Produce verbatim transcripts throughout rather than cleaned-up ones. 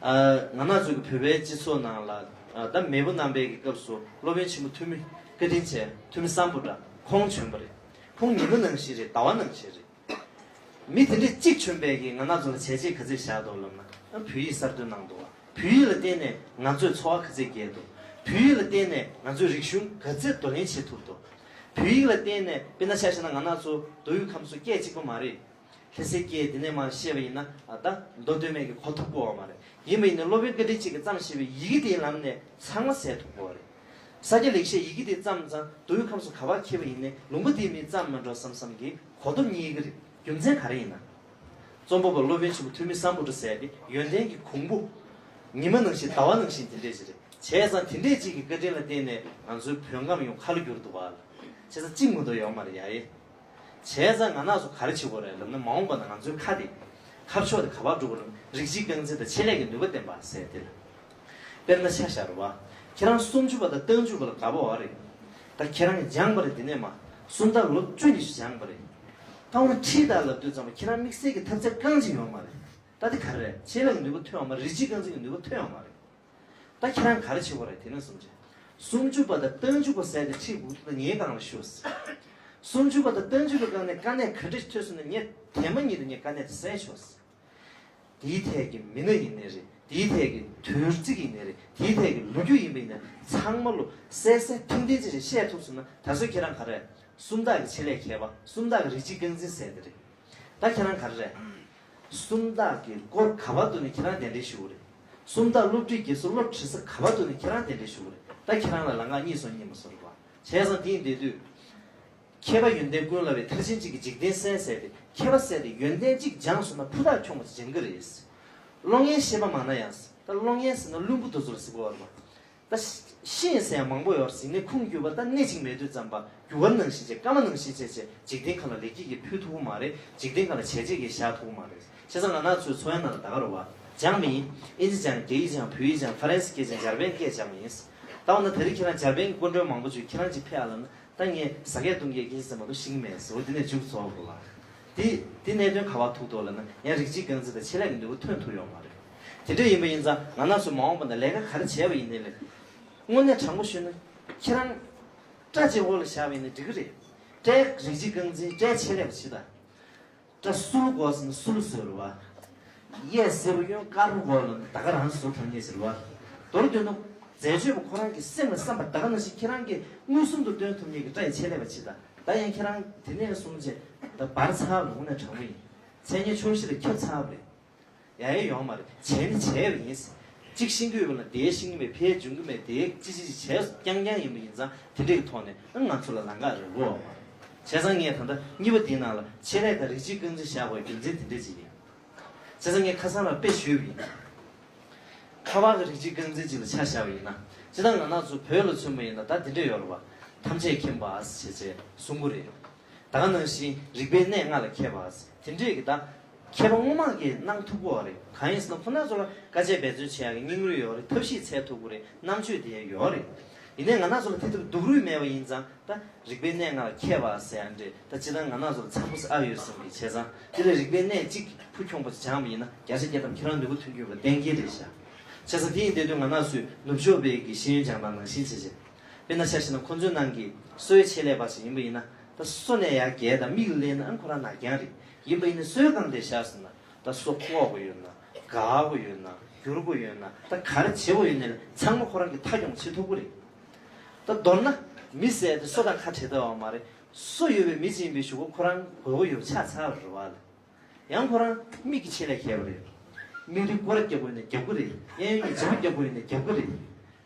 ཨ། ང་རང་ཚོ་གི་བོད་པའི་སྤྱི་ཚོགས་ནང་ལ། ཨ། ད་མེས་པོ་རྣམ་པའི་གི་སྐབས་སུ་སློབ་དཔོན་ཆེན་པོ་ཐོན་མི་བཀའ་དྲིན་ཆེ་ཐོན་མི་སམ་བྷོ་ཊ་ཁོང་བྱོན་པ་རེད། ཁོང་ཉི་མ་ནང་བཞིན་རེད། ཟླ་བ་ནང་བཞིན་རེད། མི་དེ་འདྲས་གཅིག་བྱོན་པའི་གི་ང་རང་ཚོ་ལ་བྱས་རྗེས་ག་ཚོད་བཞག་འདུག་ལབ་ན། ཨ། བོད་ཡིག་གསར་གཏོད་གནང་འདུག་བ། བོད་ཡིག་ལ་བརྟེན་ནས་ང་ཚོས་འཚོ་བ་ག་ཚོད་སྐྱེལ་འདུག་བོད་ཡིག་ལ་བརྟེན་ནས་ང་ཚོའི་རིག་གཞུང་ག་ཚོད་འདྲ་མཉམ་བྱེད་ཐུབ་འདུག་བོད་ཡིག་ལ་བརྟེན་ནས། དཔེར་ན་ཆ་བཞག་ན་ང་རང་ཚོ་མདོ་དབུས་ཁམས་གསུམ་སྐད་གཅིག་པ་མ་རེད། ལྷ་སའི་སྐད་འདི་ནས་མར་བཤད་པ་ཡིན་ན། ཨ། ད་མདོ་སྟོད་སྨད་ཀྱི་གོ་ཐོབ་ཀྱི་ཡོད་མ་རེད། ཡིན་པ་ཡིན་ན་སློབ་དཔོན་བཀའ་དྲིན་ཅན་གྱིས་བརྩམས་བཞག་པའི་ཡི་གེ་དེའི་ལམ་ནས་ཚང་མ་གསལ་ཐུབ་ཀྱི་ཡོད་རེད། ས་སྐྱ་ལེགས་བཤད་ཡི་གེ་དེ་བརྩམས་ཙང་མདོ་དབུས་ཁམས་སུ་ག་པར་འཁྱེར་བ་ཡིན་ནའི་ལུང་པ་དེའི་མིས་བརྩམས་མ་འགྲོ་བསམ་བསམ་གྱི་གོ་ཐོབ་རྙེད་ཀྱི་རེད། རྒྱུ་མཚན་ག་རེ་ཡིན་ན། རྩོམ་པ་པོ་སློབ་དཔོན་ཆེན་པོ་ཐོན་མི་སམ་བྷོ་ཊ་ཟེར་དེ་ཡོན་ཏན་གྱི་གོང་བུ། ཉི་མ་ནང་བཞིན་ཟླ་བ་ནང་བཞིན་དེ་འདྲས་ཅིག་རེད། བྱས་ཙང་དེ་འདྲས་ཅིག་གི་བཀའ་དྲིན་ལ་བརྟེན་ནས་ང་ཚོའི་བོད་ཁམས་ཡོངས་ཁ་ལོ་བསྒྱུར་འདུག་བ། བྱས་ཙང་གཅིག་མ་གཏོགས་ཡོད་མ་རེད་ཡ་ཡེ། བྱས་ཙང་ང་རང་ཚོ་ག་རེ་བྱེད་དགོས་རེད་ལབ་ན། མ་འོངས་པ་ན་ང་ཚོའི་ཁ་དེ། ཁ་ཕྱོགས་དེ་ག་པར་འགྲོ་དགོས་རེད་ལབ་ན། རིགས་གཅིག་རྐང་འཛིན་དང་ཆེད་ལས་ཀྱི་ནུས་པ་ལྡན་པ་ཟེར་དེ་ལ། དཔེར་ན་ཆ་བཞག་རེད་བ། ཁྱེད་རང་སུམ་ཅུ་པ་དང་རྟགས་འཇུག་པ་ལ་དགའ་པོ་ཡོད་རེད། ད་ཁྱེད་རང་གིས་སྦྱངས་པ་རེད། འདི་ནས་མར་སུམ་རྟགས་ལོ་བཅུ་ཉི་ཤུ་སྦྱངས་པ་རེད། ད་འོ་ན་ཁྲིད་དང་ལབ་དུས་ཙམ་པ་ཁྱེད་རང་དམིགས་བསལ་གྱི་ཐབས་རྩལ་རྐང་གཅིག་ཡོད་མ་རེད། ད་དེ་ག་རེ་རེད། ཆེད་ལས་ཀྱི་ནུས་པ་ཐོན་ཡོད་མ་རེད། རིགས་གཅིག་རྐང་འཛིན་གྱི་ནུས་པ་ཐོན་ཡོད་མ་རེད། ད་ཁྱེད་རང་ག་རེ་བྱེད་དགོས་རེད། དེ་ནས་བཟུང་བྱས། སུམ་ཅུ་པ་དང་རྟགས་འཇུག་པ་ཟེར་ཏེ་ཁྲིད་དགོས་ན་ངའི་སྒང་ལ་ཤོག་ཟེར། སུམ་ཅུ་པ་དང་རྟགས་འཇུག་པའི་སྒང་ནས་དཀའ་གནད་ག་འདྲ་ཞིག་ཐོན་སོང་ན་ངས་དེ་མ་ཉིད་དུ་ངས་དཀའ་གནད་དེ་སེལ་ཆོག་ཟེར། དེའི་ཐད་ཀྱི་མི་སྣ་ཡིན་ནའི་རེད། དེའི་ཐད་ཀྱི་དུས་ཚིགས་ཡིན་ནའི་རེད། དེའི་ཐད་ཀྱི་ལོ་རྒྱུས་ཡིན་པ་ཡིན་ན་ཚང་མ་ལོ་གསལ་གསལ་ཐིང་ཐིང་ཅིག་ཅིག་བཤད་ཐུབ་སོང་ན། ད་གཟོད་ཁྱེད་རང་ག་རེ། སུམ་རྟགས་ཀྱི་ཆེད་ལས་མཁས་པ། སུམ་རྟགས་ཀྱི་རིགས་གཅིག་རྐང་འཛིན་ཟེར་དེ་རེད། ད་ཁྱེད་རང་ག་རེ་རེད། སུམ་རྟགས་ཀྱི་སྐོར་ག་པར་འདུག་ནས་ཁྱེད་རང་གདན་འདྲེན་ཞུ་གི་རེད། སུམ་རྟགས་སློབ་ཁྲིད་རྒྱལ་སྲུང་སློབ་ཁྲིད་ས་ག་པར་འདུག་ནས་ཁྱེད་རང་གདན་འདྲེན་ཞུ་གི་རེད། ད་ཁྱེད་རང་ལ་ལམ་ཁ་གཉིས་སོང་གཉིས་མ་སོང་རེད་བ། བྱས་ཙང་དེ་ཡིན་དུས། མཁས་པ་ཡོན་ཏན་ཀུན་བསླབ་པའི། མཐར་ཕྱིན་གཅིག་གིས་འཇིག་རྟེན་གསལ་ཟེར་ཏེ། མཁས་པ་ཟེར་དེ་ཡོན་ཏན་གཅིག་སྦྱངས་སོང་ན་ཕུ་ཐག་ཆོད་པ་ཅིག་སྦྱང་གི་རེད། བློ་ངན་ཤེས་པ་མང་ན་ཡང་། ད་བློ་ངན་ཟེར་ན་བླུན་པོ་དེ་ཚོ་ལ་ཟེར་གྱི་ཡོད་རེད་བ། ད་ཤེས་ཟེར་ཡང་མང་པོ་ཡོད་རེད། ཟེར་ནས་ཁུངས་འཁྱོལ་བ་ད་སྣེ་གཅིག་མེད་དུས་ཙམ་པ། རྒྱུ་སྐར་ནང་བཞིན་བྱས། སྐར་མ་ནང་བཞིན་བྱས་བྱས་འཇིག་རྟེན་ཁམས་ལ་ལེགས་སྐྱེས་ཀྱིས་ཕུལ་ཐུབ་ཀྱི་མ་རེད། འཇིག་རྟེན་ཁམས་ལ་བྱས་རྗེས་ཀྱིས་བཞག་ཐུབ་ཀྱི་མ་རེད། བྱས་ཙང་ང་རང་ཚོའི་འཚོ་བའི་ནང་ལ་ད་ག་རེ་བ། སྦྱངས་པ་ཡིན། ཨིན་ཇི་སྦྱངས། རྒྱ་ཡིག་སྦྱངས། བོད་ཡིག་སྦྱངས། ཧྥ་རན་སི་སྐད་སྦྱངས། འཇར་པན་སྐད་སྦྱངས་པ་ཡིན། ད་འོ་ན་དེ་རིང་ཁྱེད་རང་འཇར་པན་གྱི་སྐུ་མགྲོན་མང་པོ་ཅིག་ཁྱེད་རང་གཅིག་ཕེབས་ཨ་ལབ་ན། ད་ངས་ཟ་སྐད་བཏུང་སྐད་སྐད་ཆ་ཟེར་མ་གཏོགས་ཤེས་ཀྱི་མེད་ཟེར། འོ་དེ་ནས་མཇུག་རྫོགས་དགོས་ལ། དེ་དེ་གནད་དོན་ག་པར་ཐུག་འདུག་ལབ་ན། ཡང་རིགས་གཅིག་རྐང་འཛིན་དང་ཆེད་ལས་ཀྱི་ནུས་པ་ཐོན་ཐུབ་ཡོད་མ་རེད། དེ་འདྲ་ཡིན་པ་ཡིན་ཙང་ང་རང་ཚོ་མ་འོངས་པ་ན་ལས་ཀ་ག་རེ་བྱས་པ་ཡིན་ནའི་ལས། དངོས་གནས་དྲང་པོ་ཞུས་ན། ཁྱེད་རང་སྐྲ་གཅིག་འོག་ལ་བཞག་པ་ཡིན་ན་འགྲིག་གི་རེད། སྐྲའི་རིགས་གཅིག་རྐང་འཛིན། སྐྲའི་ཆེད་ལས་པ་བྱེད་དང་། སྐྲ་སུ་ལ་དགོས་ཟེར་ན་སུ་ལ་བཟོས་རེད་བ། གཡས་སེར་པོ་གཡོན་དཀར་པོ་དགོས་ལབ་ན་ད་ག་རང་བཟོ་ཐུབ་མཁན་ཞིག་རེད་བ། མདོར་བསྡུས་ན། འཛད་སྤྱོད་པ་ཁོ་རང་གི་སེམས་ལ་བསམ་པ་ད་ག་ནང་བཞིན་ཁྱེད་རང་གིས་མངོན་སུམ་དུ་སྟོན་ཐུབ་མཁན་གྱི་སྐྲ་ཡི་ཆེད་ལས་པ་བྱེད་དང་། ད་ཡང་ཁྱེད་རང་དེ་ནས་བཟུང་བྱས་ད་འབར་ཚར་བ་ལ་དངོས་གནས་དྲང་པོ་ཡིན། མཚན་སྙན་ཆོག་ཤེས་ལ་ཁྱབ་ཚར་བ་རེད། ཡ་ཡ་ཡོང་མ་རེད། བྱས་ནི་བྱས་པ་ཡིན། གཅིག་ཤེས་ཀྱི་ཡོད་པ་ལ་དེ་ཤེས་ཀྱི་མེད། ཕལ་འབྱུང་གི་མེད། དེ་ཅི་ཅི་ཅི་བྱས་རྐྱང་རྐྱང་ཡིན་པ་ཡིན་ཙང་། དེ་འདྲའི་ཐོག་ནས་ང་ཚོ་ལ་ལམ་ཁ་རེ་དགོས་པ་མ་རེད། བྱས་ཙང་ངས་ད་ལྟ་གཉིས་པ་དེའི་ནང་ལ་ཆེད་ལས་དང་རིགས་གཅིག་རྐང་འཛིན་བཞག་པའི་རྒྱུ་མཚན་དེ་འདྲ་ཅིག་ཡིན། བྱས་ཙང་ངས་ཁ་སང་ལ་དཔེ་ཞུས་པ་ཡིན། ཁ་པར་གྱི་རིགས་གཅིག་རྐང་འཛིན་ཅིག་ལ་ཆ་བཞག་པ་ཡིན་ན། སྤྱིར་བཏང་ང་རང་ཚོ་བོད་ལ་མཚོན་པ་ཡིན་ན་ད་དེ་འདྲ་ཡོད་རེད་བ། ཐམས་ཅད་མཁྱེན་པ་ཞེས་བྱས་གསུང་གི་རེད། ད་ག་ནང་བཞིན་རིག་པའི་གནས་ལྔ་ལ་མཁས་པ། དེ་འདྲས་ཀྱི་ད་མཁས་པ་དངོས་མ་གིས་གནང་ཐུབ་ཀྱི་ཡོད་རེད། གང་ཡིན་ཟེར་ན་ཁོ་རང་ཚོ་ལ་དཀའ་སྤྱད་འབད་བརྩོན་བྱེད་ཡག་གི་སྙིང་རུས་ཡོད་རེད། ཐབས་ཤེས་འཚོལ་ཐུབ་ཀྱི་རེད། རྣམ་དཔྱོད་དེ་ཡང་ཡོད་རེད། ཡིན་ནའི་ང་རང་ཚོ་ལ་དེ་ལྟར་སྡུག་རུས་མེད་པ་ཡིན་ཙང་། ད་རིག་པའི་གནས་ལྔ་ལ་མཁས་པ་ཟེར་ཡག་འདྲ། ད་སྤྱིར་བཏང་ང་རང་ཚོ་ལ་ཚ་པོ་ཟེར་ཨ་ཡོད་བསམ་གི། བྱས་ཙང་དེ་ལ་རིག་པའི་གནས་གཅིག་ཕུགས་འཁྱོངས་པོ་སྦྱངས་པ་ཡིན་ན་བརྒྱ་ཆ་བརྒྱ་ཐམ་ཁྱེད་རང་ནུས་པ་ཐོན་རྒྱུ་ཡོད་པ་གཏན་འཁེལ་རེད་ཤག་བྱས་ཙང་དེ་ཡིན་དུས་ང་རང་ཚོས་ནུབ་ཕྱོགས་པའི་གི་ཤེས་ཡོན་སྦྱང་སྟངས་ནང་བཞིན་བྱས་བྱས། དཔེར་ན་ཆ་བཞག་ན་ཁོ་ཚོའི་ནང་གི་སོའི་ཆེད་ལས་པ་ཞིག་ཡིན་པ་ཡིན་ན། ད་སོ་ནས་ཡར་བརྒལ་དང་མིག་ལ་སླེབས་ན་ཨང་ཁོ་རང་ནར་འགྱངས་རེད། ཡིན་པ་ཡིན་ན་སོའི་སྒང་དེར་བཞག་སོང་ན། ད་སོ་བཀོག་དགོས་ཡོད་ན། འགག་དགོས་ཡོད་ན། བསྒྱུར་དགོས་ཡོད་ན། ད་ག་རེ་བྱེད་དགོས་ཡོད་ནའི་ཚང་མ་ཁོ་རང་གིས་མཐའ་འཁྱོངས་བྱེད་ཐུབ་ཀྱི་རེད། ད་མདོར་ན། མི་ཟེར་དེ་སོ་དང་ཁ་བྲལ་ཐུབ་པ་མ་རེད། སོ་ཡོད་པའི་མི་ཅིག་ཡིན་པའི་གཞུག་གུ་ཁོ་རང་དགོས་མཁོ་ཡོད་ཆགས་ཚར་བ་རེད་བ་ལ། ཡང་ཁོ་རང་མིག་གི་ཆེད་ལས་མཁས་པ་རེད། མིག་རིལ་སྐོར་ར་རྒྱག་དགོས་ན་རྒྱག་གི་རེད། གཡས་གཡོན་གྱི་བྱེད་པོ་རྒྱག་དགོས་ན་རྒྱག་གི་རེད།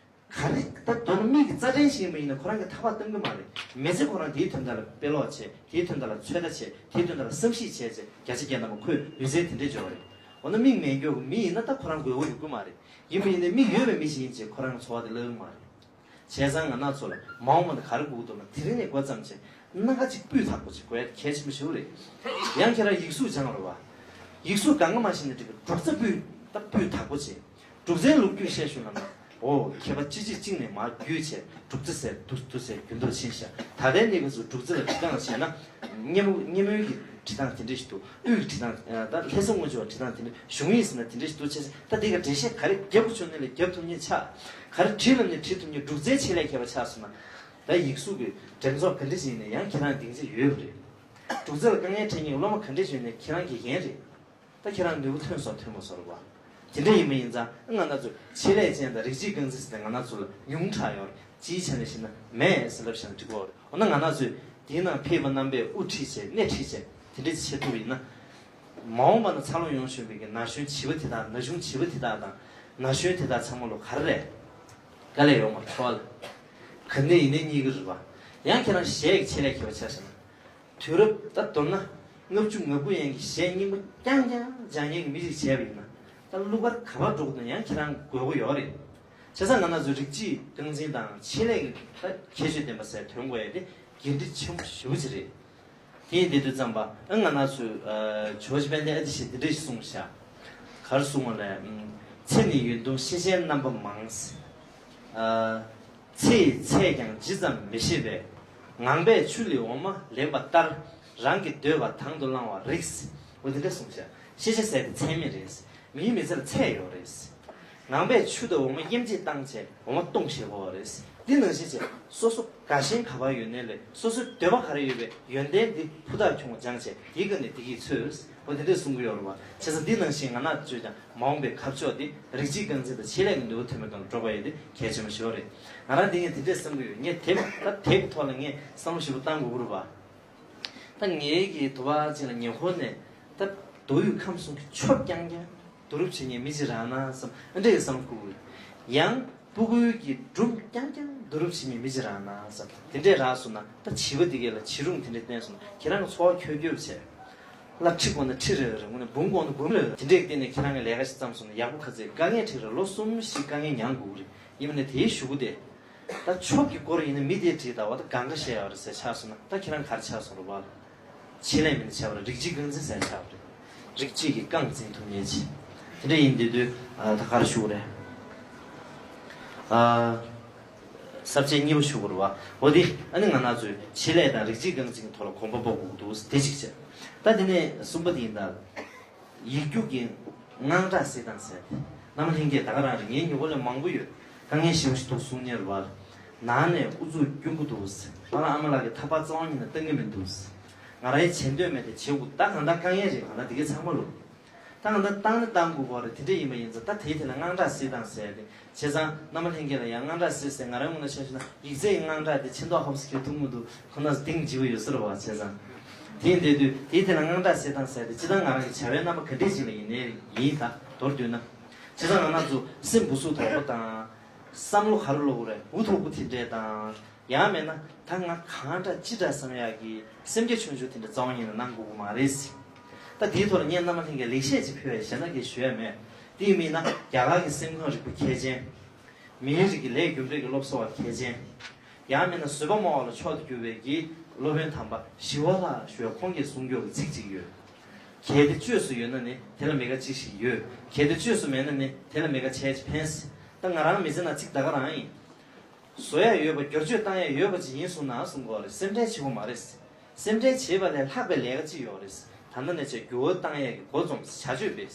ག་རེ་ད་མདོར་ན་མིག་གི་རྩ་ཕྲན་ཞིག་ཡིན་པ་ཡིན་ན་ཁོ་རང་གིས་ཐག་པ་གཏོང་གི་མ་རེད། མི་ཚེ་ཁོ་རང་དེའི་དོན་དག་ལ་དཔེ་ཀློག་བྱས། དེའི་དོན་དག་ལ་ཚོད་ལྟ་བྱས། དེའི་དོན་དག་ལ་བསམ་གཞིག་བྱས་བྱས་བརྒྱ་ཆ་བརྒྱ་ཐམ་པ་ཁོས་ཡོད་ཚད་དེ་འདྲས་འབྱོར་བ་རེད། འོ་ན་མིག་མེད་མཁན་གྱི་མི་ཡིན་ན་ད་ཁོ་རང་དགོས་མཁོ་ཡོད་ཀྱི་མ་རེད། ཡིན་པ་ཡིན་ནའི་མིག་ཡོད་པའི་མི་ཞིག་ཡིན་ཚེ་ཁོ་རང་གི་འཚོ་བ་དེ་བརླག་གི་མ་རེད། བྱས་ཙང་ང་རང་ཚོ་ལ་མ་འོངས་པ་ན་ག་རེ་དགོས་ཀྱི་འདུག་ན། དེ་རིང་ནས་འགོ་བརྩམས་བྱས་སྣ་ཁ་ཅིག་སྤུས་དག་པོ་ཅིག་དགོས་ཡ་གལ་ཆེན་པོ་ཞིག་རེད། ཡང་ཁྱེད་རང་ཡིག་གཟུགས་སྦྱངས་རེད་བ། ཡིག་གཟུགས་གང་ག་མ་ཤེས་ན་འགྲིག་གི། འབྲུ་རྩ་སྤུས་ད་སྤུས་དག་པོ་བྱས། འབྲུ་རྩའི་ལོ་རྒྱུས་བཤད་ཤོག་ལབ་ན། འོ་མཁས་པ་གཅིག་གཅིག་གཅིག་ནས་མར་བརྒྱུད་བྱས་འབྲུ་རྩ་ཟེར་འདུག་འདུག་ཟེར་རྒྱུན་དུ་ཕྱིན་ཤག་ད་ལྟའི་གནས་སྐབས་སུ་འབྲུ་རྩ་ལ་བྲིས་སྟངས་བྱས་ན། སྙེ་མོ་སྙེ་མོའི་གི་བྲིས་སྟངས་དེ་འདྲ་ཞིག་འདུག་དབུས་ཀྱི་བྲིས་སྟངས་ད་ལྷ་ས་སྔོན་བྱོན་བ་བྲིས་སྟངས་དེ་འདྲ། གཞུང་ཡིག་ཟེར་ན་དེ་འདྲ་ཞིག་འདུག་བྱས་ཙང་ད་དེ་ག་འགྲེལ་བཤད་ག་རེ་རྒྱབ་དགོས་བྱུང་ན་ལས་རྒྱབ་ཐུབ་མཁན་ཆགས། ག་རེ་བྲིས་ལབ་ན་བྲིས་ཐུབ་མཁན། སྒྲུང་རྩལ་ཆེད་ལས་མཁས་པ་ཆགས་སོང་ན། ད་ཡིག་གཟུགས་ཀྱི་འགྲེམས་ཚོགས་ག་འདྲ་ཞིག་ཡིན་ན་ཡང་ཁྱེད་རང་སྡིངས་ཆ་ཡོད་པ་རེད། སྒྲུང་རྩལ་ལ་དཀའ་ངལ་འཕྲད་མཁན་གྱི་སློབ་མ་ག་འདྲ་ཞིག་ཡོད་ན་ཁྱེད་རང་དགེ་རྒན་རེད། ད་ཁྱེད་རང་ནུས་པ་ཐོན་སོང་ཐོན་མ་སོང་རེད་བ། དེ་འདྲ་ཡིན་པ་ཡིན་ཙང་ང་རང་ཚོ་ཆེད་ལས་ཅན་དང་རིགས་གཅིག་རྐང་འཛིན་ཟེར་ཏེ་ང་རང་ཚོ་ལ་ཉུང་དྲགས་ཡོད་རེད། སྤྱིའི་ཆ་ནས་བཤད་ན་མེད་ཟེར་ལབ་བཞག་ན་འགྲིག་གི་རེད། འོ་ན་ང་རང་ཚོས་དེའི་ནང་ཕེབས་པ་རྣམ་པས་དབུ་ཁྲིད་བྱས་སྣེ་ཁྲིད་བྱས་དེ་འདྲ་བྱེད་ཐུབ་པ་ཡིན་ན། མ་འོངས་པ་ན་འཚར་ལོངས་ཡོང་བཞིན་པའི་གི་ན་གཞོན་བྱིས་པ་དེ་དག་ན་གཞོན་བྱིས་པ་དེ་དག་དང་ན་གཞོན་དེ་དག་ཚང་མ་ལོ་ག་རེ་རེད། དཀའ་ལས་ཡོད་མ་རེད། ཁོ་ལ་ག་འདྲ་ཡིན་ནའི་རྙེད་ཀྱི་རེད་བ། ཡང་ཁྱེད་རང་གཞས་ཀྱི་ཆེད་ལས་མཁས་པ་ཆ་བཞག་ན། དུས་རབས་ད་མདོར་ན་ལྔ་བཅུ་ང་དགུ་ཡན་གྱི་གཞས་རྙིང་པ་རྐྱང་རྐྱང་སྦྱང་མཁན་གྱི་མི་ཞིག་བྱས་པ་ཡིན་ན། ད་གླུ་གར་ག་པར་འགྲོ་དགོས་ན་ཡང་ཁྱེད་རང་དགོས་མཁོ་ཡོད་རེད། བྱས་ཙང་ང་རང་ཚོ་རིགས་གཅིག་རྐང་འཛིན་དང་ཆེད་ལས་ཀྱི་ད་ཁྱད་ཆོས་ལྡན་པ་ཟེར་ཐོན་དགོས་ཡ་དེ་འགན་འཁྲི་ཆེན་པོ་ཞེ་པོ་ཅིག་རེད། དེ་ཡིན་དེ་དུས་ཙམ་པ་ཨ་ང་རང་ཚོས་ཇོ་བོ་རྗེ་དཔལ་ལྡན་ཨ་ཏི་ཤས་འདི་འདྲ་ཞིག་གསུངས་ཤག་ག་རེ་གསུངས་པ་ལས། ཚེ་ནི་ཡུན་ཐུང་ཤེས་བྱའི་རྣམ་པ་མང་། ཚེ་ཡི་ཚད་ཀྱང་ཇི་ཙམ་མི་ཤེས་པས། ངང་པས་ཆུ་ལས་འོ་མ་ལེན་པ་ལྟར། རང་གི་འདོད་པ་དང་དུ་བླང་བར་རིགས། འོ་དེ་འདྲ་གསུངས་ཤག་ཤེས་བྱ་ཟེར་དེ་ཚད་མེད་རེད། མིའི་མི་ཚེ་ལ་ཚད་ཡོད་རེད། ངང་པས་ཆུ་དང་འོ་མ་མཉམ་གཅིག་བཏང་བྱས་འོ་མ་བཏུང་ཤེས་དགོས་པ་རེད། འདི་ནང་བཞིན་བྱས་སོ་སོ་དགའ་ཞེན་ག་པར་ཡོད་ནའི་ལས་སོ་སོའི་འདོད་པ་ག་རེ་ཡོད་པའི་ཡོན་ཏན་འདི་ཕུ་ཐག་ཁྱོང་སྦྱངས་བྱས་དེའི་སྒང་ནས་བདེ་སྐྱིད་འཚོལ། འོ་དེ་འདྲས་གསུང་གི་ཡོད་རེད་བ། བྱས་ཙང་འདི་ནང་བཞིན་ང་རང་ཚོས་ཀྱང་མ་འོངས་པའི་ཁ་ཕྱོགས་འདི་རིགས་གཅིག་རྐང་འཛིན་དང་ཆེད་ལས་ཀྱི་ནུས་པ་ཐོན་པའི་སྒང་ལ་འགྲོ་དགོས་ཡ་འདི་གལ་ཆེན་པོ་ཞིག་རེད། ང་རང་འདི་ངས་དེ་འདྲས་བསམ་གྱི་ཡོད། ངས་དེབ་ད་དེབ་ཐོག་ལ་ངས་བསམ་བློ་ཞིབ་པོ་བཏང་དགོས་ཀྱི་རེད་བ། ད་ངའི་གི་དུ་བ་ཅིག་ལ་ཉེ་འཁོར་ནས་ད་མདོ་དབུས་ཁམས་གསུམ་གྱི་ཆོས་རྐྱང་རྐྱང་བསྡུ་རུབ་བྱེད་མཁན་མི་ཅིག་རག་ན་བསམ་ཨ་འདྲ་གི་བསམ་བློ་འཁོར་གི་ཡོད། ཡང་སྤུ་གུའི་གི་སྒྲུང་རྐྱང་རྐྱང་བསྡུ་རུབ་བྱེད་མཁན་མི་ཅིག་རག་ན་བསམ་དེ་འདྲས་རག་སོང་ན་ད་བྱིས་པ་དེ་གས་ལ་བྱིས་སྒྲུང་དེ་འདྲས་བསྟན་སོང་ན་ཁྱེད་རང་གི་འཚོ་བ་འཁྱོལ་འཁྱོལ་བྱས། སླབ་ཁྲིད་དགོས་ན་ཁྲིད་རེ་རེ་དགོས་ན་འབུམ་དགོས་ན་འབུམ་རེ་རེ་དེ་འདྲས་ཀྱི་སྟེང་ནས་ཁྱེད་རང་གི་ལས་ཀ་ཞིག་བརྩམས་སོང་ན་ཡག་པོ་ག་ཚོད་དཀའ་ངལ་འཕྲད་རེད། ལོ་གསུམ་བཞི་དཀའ་ངལ་མྱངས་དགོས་ཀྱི་རེད། ཡིན་པ་ནས་དེའི་གཞུག་གུ་དེ། ད་ཆོས་ཀྱི་སྐོར་ཡིན་ན་མི་དེས་བྲིས་ད་བ་ད་གང་ག་བཤད་ཡོད་རེད་ཟེར་ཆགས་སོང་ན་ད་ཁྱེད་རང་ག་རེ་ཆགས་སོང་རེད་བ། ཆེད་ལས་མི་སྣ་ཆགས་པ་རེད། རིགས་གཅིག་རྐང་འཛིན་ཟེར་ཆགས་པ་རེད། རིགས་གཅིག་གིས་རྐང་འཛིན་ཐུབ་མཁན་ཅིག་དེ་འདྲ་ཡིན་དུས་དུས་ད་ག་རེ་ཞུ་དགོས་རེད། ཨ། ས་བཅད་གཉིས་པ་ཞུ་དགོས་རེད་བ། འོ་དེ་ཨ་ནི་ང་རང་ཚོས་ཆེད་ལས་དང་རིགས་གཅིག་རྐང་འཛིན་གྱི་ཐོག་ལ་གོམ་པ་སྤོ་དགོས་འདུག་དེ་གཅིག་བྱས། ད་དེ་ནས་གསུམ་པ་དེ་ཡིན་ད། ཡིག་རྒྱུགས་ཀྱི་དངངས་སྐྲག་སེལ་སྟངས་ཟེར་ཏེ། རྣམ་པ་ལྷན་རྒྱས་ད་ག་རང་རེད། ངའི་ཉེ་འཁོར་ལ་མང་པོ་ཡོད། དཀའ་ངལ་ཞེ་པོ་ཞིག་འདུག་གསུང་མཁན་རེད་བ། ནང་ནས་ཨུ་ཚུགས་རྒྱུག་གི་འདུག་ཟེར། པཱ་ལགས་ཨ་མ་ལགས་ཀྱི་ཐག་པ་རྩ་བ་ཉིད་ནས་བཏང་གི་མི་འདུག་ཟེར། ང་རང་ཡི་བྱེད་འདོད་མེད་དེ་བྱེད་དགོས་ད་གང་ལྟར་དཀའ་ངལ་རེད་གང་ལྟར་འདི་གའི་ཚང་མ་ལོ། ད་གང་ལྟར་བཏང་ནི་བཏང་དགོས་པ་རེད། དེ་འདྲ་ཡིན་པ་ཡིན་ཙང་ད་དེའི་ཐད་ལ་དངངས་སྐྲག་སེལ་སྟངས་ཟེར་ཏེ། བྱས་ཙང་རྣམ་པ་ལྷན་རྒྱས་ལ་ཡང་དངངས་སྐྲག་སེལ་ཟེར་ང་རང་ངོས་ནས་ཆ་བཞག་ན་ཡིག་ཚད་ཀྱི་དངངས་སྐྲག་དེ་ཕྱི་མདོག་ཧབ་སེ་ཁྱེར་ཐུབ་མི་འདུག་ཁོ་ན་གདེང་འཇིགས་པ་ཡོད་ས་རེད་བ། བྱས་ཙང་། དེ་ཡིན་དེ་དུས་དེའི་ཐད་ལ་དངངས་སྐྲག་སེལ་སྟངས་ཟེར་ཏེ་སྤྱིར་བཏང་ང་རང་གི་བྱ་བའི་རྣམ་པ་ག་འདྲས་ཅིག་ལ་ཡིན་ནའི་ཡིན་ད་མདོར་བསྡུས་ན། བྱས་ཙང་ང་རང་ཚོ་སེམས་འབུ་སུག་དོག་པོ་དང་། བསམ་བློ་ག་རེ་ལོག་གི་རེད། འུ་ཐུག་པོ་དེ་འདྲས་དང་། ཡང་མེད་ན་ད་ང་གང་འདྲ་ཅི་འདྲ་བསམ་ཡག་གི་སེམས་རྒྱ་ཆུང་ཆུང་དེ་འདྲ་རྩ་བ་ཉིད་ནས་གནང་དགོས་ཀྱི་མ་རེད། ད་དེའི་ཐོག་ལ་ངས་རྣམ་པ་ལྷན་རྒྱས་ལེགས་བཤད་ཅིག་ཕུལ་བའི་ཞེ་ན་གི་ཞུ་ཡ་མེད། དེ་ཡིན་མིན་ན་རྒྱ་གར་གྱི་སེམས་ཁམས་རིག་པ་མཁས་ཅན། མིའི་རིགས་ཀྱི་ལས་རྒྱུ་འབྲས་ཀྱི་སློབ་གསོ་བ་མཁས་ཅན། ཡང་མིན་ན་བཟོད་པ་སྨྲ་བ་ལ་མཆོག་ཏུ་གྱུར་པའི་གི་སློབ་དཔོན་དམ་པ་ཞི་བ་ལྷ་ཞུ་བའི་ཁོང་གིས་གསུང་མགྱོགས་ཀྱི་ཚིག་ཅིག་ཡོད། གལ་ཏེ་བཅོས་སུ་ཡོད་ན་ནི་དེ་ལ་མི་དགའ་ཅི་ཞིག་ཡོད། གལ་ཏེ་བཅོས་སུ་མེད་ན་ནི་དེ་ལ་མི་དགའ་བྱས་ཅི་ཕན། ད་ང་རང་མི་ཚེ་ནང་ཚིག་ད་ག་རང་ཡིན། བཟོ་ཡ་ཡོད་པ་བསྒྱུར་བཅོས་བཏང་ཡ་ཡོད་པ་ཅིག་ཡིན་སོང་ན་གསུང་གི་ཡོད་རེད། སེམས་ཁྲལ་བྱེད་དགོས་མ་རེད། སེམས་ཁྲལ་བྱེད་པ་ལས་ལྷག་པའི་ལས་ཀ་ཅིག་ཡོད་རེད། ད་ལྟ་ནས་བྱས་འགྱུར་བ་བཏང་ཡ་གི་འགོ་རྩོམ་བྱ་སྤྱོད་སྤེལ།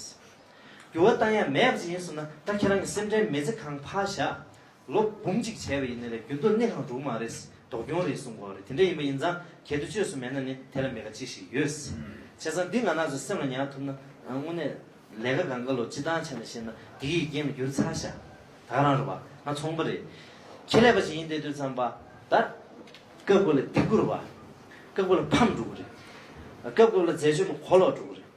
འགྱུར་བ་བཏང་ཡ་མེད་པ་ཅིག་ཡིན་སོང་ན་ད་ཁྱེད་རང་གི་སེམས་ཁྲལ་མི་ཚེ་གང་ཕར་བཞག་ལོ་འབུམ་གཅིག་བྱས་པ་ཡིན་ན་ལས་རྒྱུན་དུ་གནས་གང་འགྲོ་གི་མ་རེད། ལྡོག་གྱོང་རེད་གསུང་གི་ཡོད་རེད། དེ་འདྲ་ཡིན་པ་ཡིན་ཙང་གལ་ཏེ་བཅོས་སུ་མེད་ན་ནི་དེ་ལ་མི་དགའ་ཅི་ཞིག་ཡོད། བྱས་ཙང་འདི་ང་རང་ཚོ་སེམས་ལ་ཉར་ཐུབ་ན་དངོས་གནས། ལས་ཀ་གང་ག་ལོ་སྤྱི་བཏང་ཆ་ནས་བཤད་ན་འདི་ཡི་རྐྱེན་ལ་འགྱུར་ཚར་ཤག་ད་ག་རང་རེད་བ། ང་ཚོང་པ་རེད། ཁེ་ལས་པ་ཞིག་ཡིན་བསྡད་དུས་ཙམ་པ་ད། སྐབས་སྐབས་ལ་སྡིགས་པ་རེད་བ། སྐབས་སྐབས་ལ་ཕམ་འགྲོ་གི་རེད། སྐབས་སྐབས་ལ་རྫས་སྦྱོར་ལ་གོ་ལོག་འགྲོ་གི་རེད།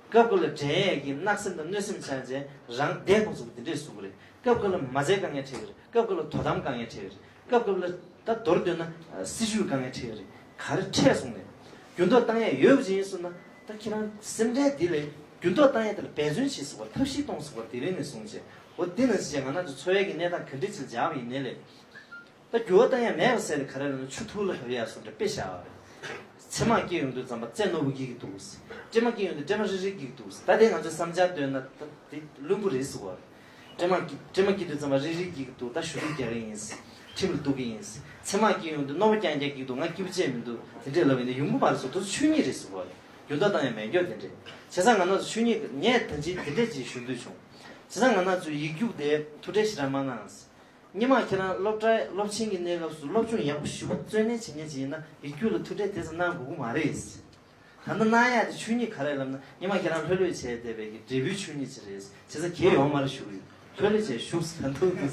སྐབས་སྐབས་ལ་འགྲན་ཡས་ཀྱི་གནག་སེམས་དང་གནོད་སེམས་ཆགས་བྱས་རང་བདེ་ཁོང་ཚོ་གི་འདི་འདྲས་བཟོ་གི་རེད། སྐབས་སྐབས་ལ་མ་རྩའི་དཀའ་ངལ་འཕྲད་གི་རེད། སྐབས་སྐབས་ལ་དོ་དམ་དཀའ་ངལ་འཕྲད་གི་རེད། སྐབས་སྐབས་ལ་ད་མདོར་བསྡུས་ན་སྲིད་ཇུས་དཀའ་ངལ་འཕྲད་ཀྱི་རེད། ག་རེ་འཕྲད་སོང་ནས། འགྱུར་ལྡོག་བཏང་ཡས་ཡོད་པ་ཅིག་ཡིན་སོང་ན་ད་ཁྱེད་རང་སེམས་ཁྲལ་འདི་ལས་འགྱུར་ལྡོག་བཏང་ཡས་དེ་ལ་འབད་བརྩོན་བྱེད་ཟེར་བ་ཐབས་ཤེས་གཏོང་ཟེར་བ་དེ་རིང་ནས་བཟུང་བྱས་འོ་འདི་ནང་བཞིན་བྱས་ང་རང་ཚོ་འཚོ་བའི་གི་གནས་སྟངས་ག་འདྲ་ཅིག་འཇགས་པ་ཡིན་ནའི་ལས། ད་འགྱུར་བ་བཏང་ཡས་མེད་པ་ཟེར་ཏེ་ག་རེ་ལབ་ན་ཆུ་ཐུར་ལ་ལྷབ་ཡས་སོང་འདྲ་དཔེ་བཞག་པ་རེད། ཚེར་མ་སྐྱེས་ཡོང་དུས་ཙམ་པ་རྩེ་རྣོ་པོ་སྐྱེ་གི་འདུག་སྤྲེ་མ་སྐྱེས་ཡོང་དུས་སྤྲེ་མ་རིལ་རིལ་སྐྱེ་གི་འདུག་ད་ལྟའི་ང་ཚོའི་བསམ་འཆར་བཏོན་ན་ད་དེ་བླུན་པོ་རེད་ཟེར་བ་རེད། སྤྲེ་མ་སྐྱེ་སྤྲེ་མ་སྐྱེས་དུས་ཙམ་པ་རིལ་རིལ་སྐྱེ་གི་འདུག་ད་ཞུ་གཏུག་རྒྱག་གི་ཡིན། ཁྲིམས་ལ་གཏུག་གི་ཡིན། ཚེར་མ་སྐྱེས་ཡོང་དུས་རྣོ་པོ་རྐྱང་རྐྱང་སྐྱེས་འདུག་ང་སྐྱིད་པོ་བྱས་མི་འདུག་དེ་འདྲས་ལབ་ཡིན་ན་ཡོང་གི་མ་རེད་ཟེར། དེ་ཚོ་ཆོས་ཉིད་རེད་ཟེར་བ་རེད། འགྱུར་ལྡོག་བཏང་ཡ་མེད་མགྱོགས་དེ་འདྲས། བྱས་ཙང་ང་རང་ཚོ་ཆོས་ཉིད་ངས་ད་ཅི་དེ་འདྲས་ཅིག་ཞུ་འདོད་བྱུང་། བྱས་ཙང་ང་རང་ཚོ་ཡིག་རྒྱུགས་དེ་ཐུགས་ཁྲལ་ཞེ་དྲག་མ་གནང་། སྔོན་མ་ཁྱེད་རང་སློབ་གྲྭའི་སློབ་ཆེན་གྱི་གནས་སྐབས་སུ་སློབ་སྦྱོང་ཡག་པོ་ཞེ་པོ་བརྩོན་ལེན་བྱེད་མཁན་ཅིག་ཡིན་ན་ཡིག་རྒྱུགས་ལ་ཐུགས་ཁྲལ་དེ་ཙམ་གནང་དགོས་ཀྱི་མ་རེད། ད་ལྟ་གནང་ཡག་དེ་ཆོས་ཉིད་ག་རེ་ལབ་ན་སྔོན་མ་ཁྱེད་རང་ལྷོད་ལྷོད་བྱས་བསྡད་པའི་གི་འབྲས་བུའི་ཆོས་ཉིད་ཅིག་རེད། བྱས་ཙང་གལ་ཡོད་མ་རེད་ཞུ་གི་ཡོད། ལྷོད་ལྷོད་བྱས་བཞུགས་ད་དུང་དུ་